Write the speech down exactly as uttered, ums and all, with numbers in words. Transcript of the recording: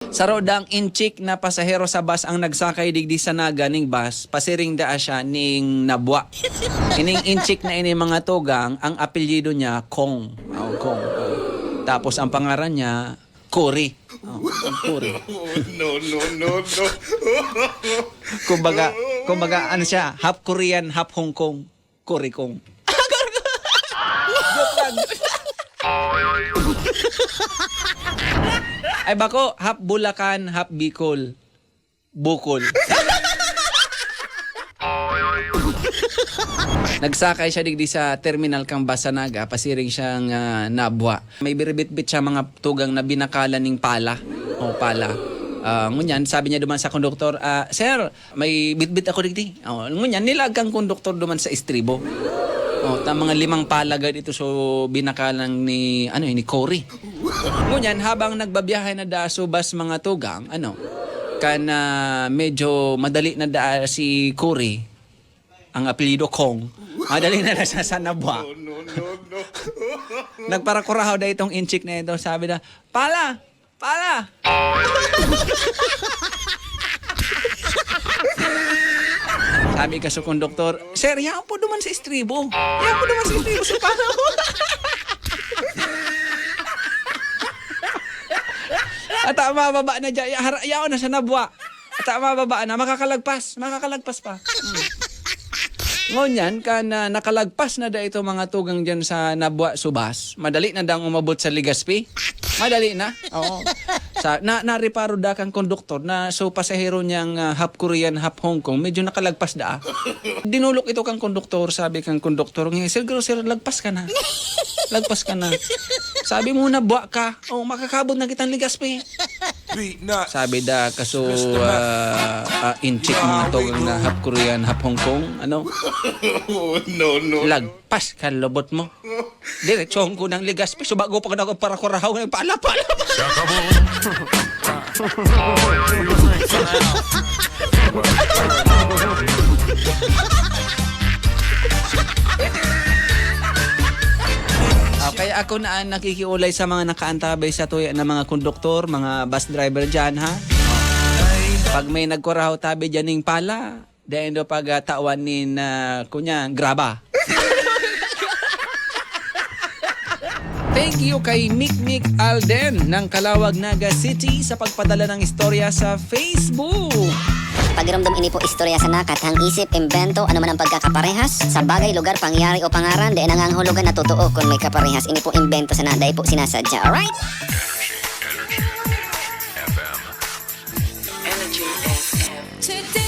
Saro dang inchik na pasahero sa bus ang nagsakay digdi sa Naga ning bus, pasiring daa siya ning nabwa. Ining inchik na ini, mga tugang, ang apelyido niya, Kong. Oh, Kong. Oh. Tapos ang pangaran niya, Cory. Oh, Cory. No, no, no, no. Kumbaga, kumbaga, ano siya, half Korean, half Hong Kong. Cory Kong. Joke lang. Ay, bako, half Bulacan, half Bicol. Bukol. Nagsakay siya digdi sa terminal kan bus sa Naga, pasiring siyang ah, nabwa. May biribitbit siya, mga tugang, na binakalan ning pala. O, pala. Ah, ngunyan, sabi niya duman sa konduktor, ah, "Sir, may bitbit ako digdi." O, ngunyan, nilag kan konduktor duman sa estribo. O, ta mga limang pala gad ito, so binakalan ni, ano, ni Cory. Ngunyan, habang nagbabiyahe na daa su bus, mga tugang, ano, kan ah, medyo madali na daa si Cory, ang apelyido Kong, madali na daa sa, sa nabwa. No, no, no. Nagparakurahaw daa itong inchik na ito. Sabi na, "Pala! Pala!" Sabi ka sa konduktor, "Sir, yaon po duman sa estribo. Yaon po duman sa estribo, sir, pala." At ah, mababa na dyan. Ya-, hara-, yaon na sa nabwa. At ah, mababa na. Makakalagpas. Makakalagpas pa. Hmm. Ngunyan, kan ah, nakalagpas na daa ito, mga tugang, dyan sa nabwa su bus, madali na daang umabot sa Legazpi. Madali na. Oo. Sa, na, nareparo daa kan konduktor na su pasahero niyang ah, half Korean, half Hong Kong, medyo nakalagpas daa. Dinulok ito kan konduktor, sabi kan konduktor, "Ngi, sir, sir, lagpas ka na. Lagpas ka na." Sabi mo, "Nabwa ka. O, makakabot na kitang Legazpi." Beat nuts. Sabi daa kasu ah, ah, inchik, mga tugang, na half Korean, half Hong Kong, ano? Oh, no, no. Lagpas kan lubot mo. Diretsohon ko ng Legazpi, so bago pa ako parakurahaw, nagpala-pala. Ah, kaya ako na ang nakikiulay sa mga nakaantabay sa tuya na mga konduktor, mga bus driver dyan, ha? Pag may nagkurahaw tabi dyan ning pala, dahil do pag ah, tawan nin, ah, kunya, graba. Thank you kay Mikmik Alden ng Calauag, Naga City sa pagpadala ng istorya sa Facebook. Pagiromdom, ini po istorya sana, kathang isip, imbento, ano man ang pagkakaparehas sa bagay, lugar, pangyayari o pangaran, dai nangangahulugan na totoo kun may kaparehas. Ini po imbento sana, dai po sinasadya. Alright? Energy F M.